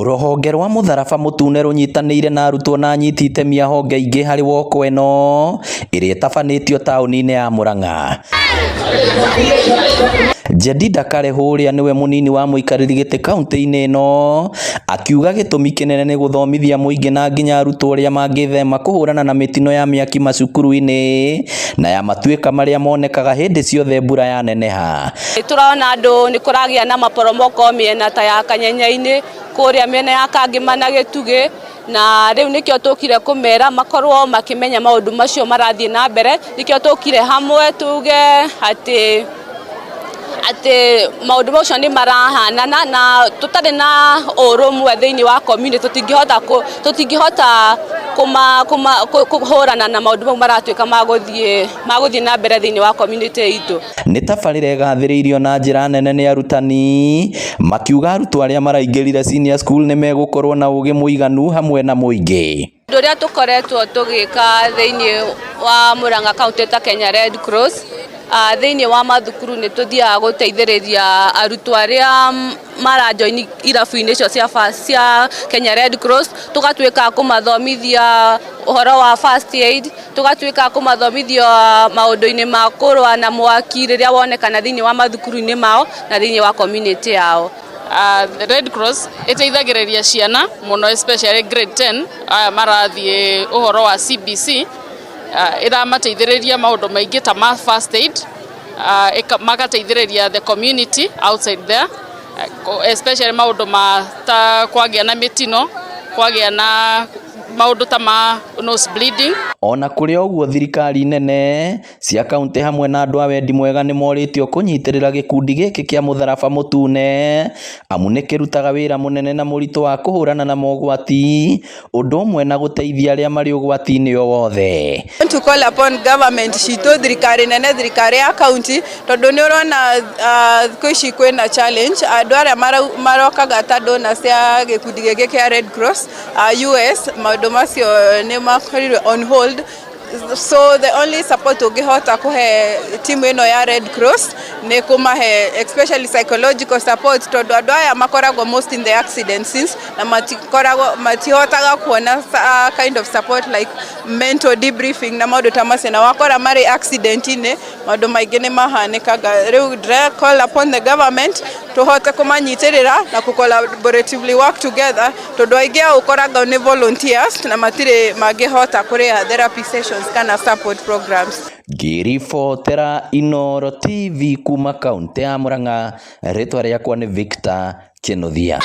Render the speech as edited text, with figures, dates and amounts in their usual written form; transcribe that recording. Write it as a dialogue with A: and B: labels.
A: Rũhonge rwa Mũtharaba Mũtune rũnyitanĩire na arutwo na anyiti itemi a honge ingĩ harĩ woko ĩno ĩrĩa ĩtabanĩtio taũni-inĩ ya Murang'a. Jedida Karehu ũrĩa nĩwe mũnini wa mũikarĩri gĩtĩ kaunti-inĩ ĩno akiuga gĩtũmi kĩnene nĩ gũthomithia mũingĩ na nginya arutwo ũrĩa mangĩthema kũhũrana na mĩtino ya mĩaki macukuru-inĩ na ya matuĩka marĩa monekaga hĩndĩ ciothe mbura yaneneha.
B: Tũrona andũ nĩ kũragĩa na maporomoko mĩena ta ya Kanyenya-inĩ, kũrĩa mĩena ya Kangĩma na Gĩtugĩ, na rĩu nĩkĩo tũkire kũmera makorwo makĩmenya maũndũ macio marathiĩ na mbere. Nĩkĩo tũkire hamwe tuge atĩ maũndũ macio nĩ marahanana na tũtarĩ na ũrũmwe thĩinĩ wa community tũtingĩhota kũhũrana na maũndũ mau maratuĩka magũthiĩ na mbere thĩinĩ wa community itũ.
A: Nĩ tabarĩra ĩgathĩrĩirio na njĩra nene nĩ arutani makiuga arutwo arĩa maraingĩrire senior school nĩ megũkorwo na ũgĩ mũiganu hamwe na mũingĩ.
B: Ũndũ ũrĩa tũkoretwo tũgĩka thĩinĩ wa Murang'a County ta Kenya Red Cross, thĩinĩ wa mathukuru nĩ tũthiaga gũteithĩrĩria arutwo arĩa marajoini irabu-inĩ icio cia Kenya Red Cross, tũgatuĩka kũmathomithia ũhoro wa first aid, tũgatuĩka kũmathomithia maũndũ-inĩ ma kũrũa na mwaki rĩrĩa wonekana thĩinĩ wa mathukuru-inĩ mao na thĩinĩ wa community yao.
C: Red Cross ĩteithagĩrĩria ciana mũno, especially grade 10 aya marathiĩ ũhoro wa CBC. Ĩramateithĩrĩria maũndũ maingĩ ta ma first aid, magateithĩrĩria the community outside there, especially maũndũ ma ta kwagĩa na mĩtino, kwagĩa na maũndũ ta ma nose bleeding.
A: Ona kũrĩ ũguo, thirikari nene cia kaunti hamwe na andũ a wendi mwega nĩ morĩtio kũnyitĩrĩra gĩkundi gĩkĩ kĩa Mũtharaba Mũtune amu nĩ kĩrutaga wĩra mũnene na mũritũ wa kũhũrana na mogwati ũndũ ũmwe na gũteithia arĩa marĩ ũgwati-inĩ o wothe.
D: Want to call upon government citũ, thirikari nene, thirikari ya county, tondũ nĩ ũrona thikũ ici kwĩna challenge. Andũ arĩa marokaga ta donors cia gĩkundi gĩkĩ kĩa Red Cross US, maũndũ macio nĩ makorirwo on hold, so the only support ũngĩhota kũhe timu ĩno ya Red Cross nĩ kũmahe especially psychological support, tondũ andũ aya makoragwo most in the accident scenes na matikoragwo matihotaga kuona kind of support like mental debriefing na maũndũ ta macio, na wakora marĩ accident-inĩ maũndũ maingĩ nĩ mahanĩkaga. Rĩu ndĩra call upon the government tũhote kũmanyitĩrĩra na kũ collaboratively work together, tondũ aingĩ ao ũkoraga nĩ volunteers na matirĩ mangĩhota kũrĩha therapy sessions kana support programs.
A: Ngĩribotera Inooro TV kuma kaunti ya Murang'a, rĩtwa rĩakwa nĩ Victor Kinuthia.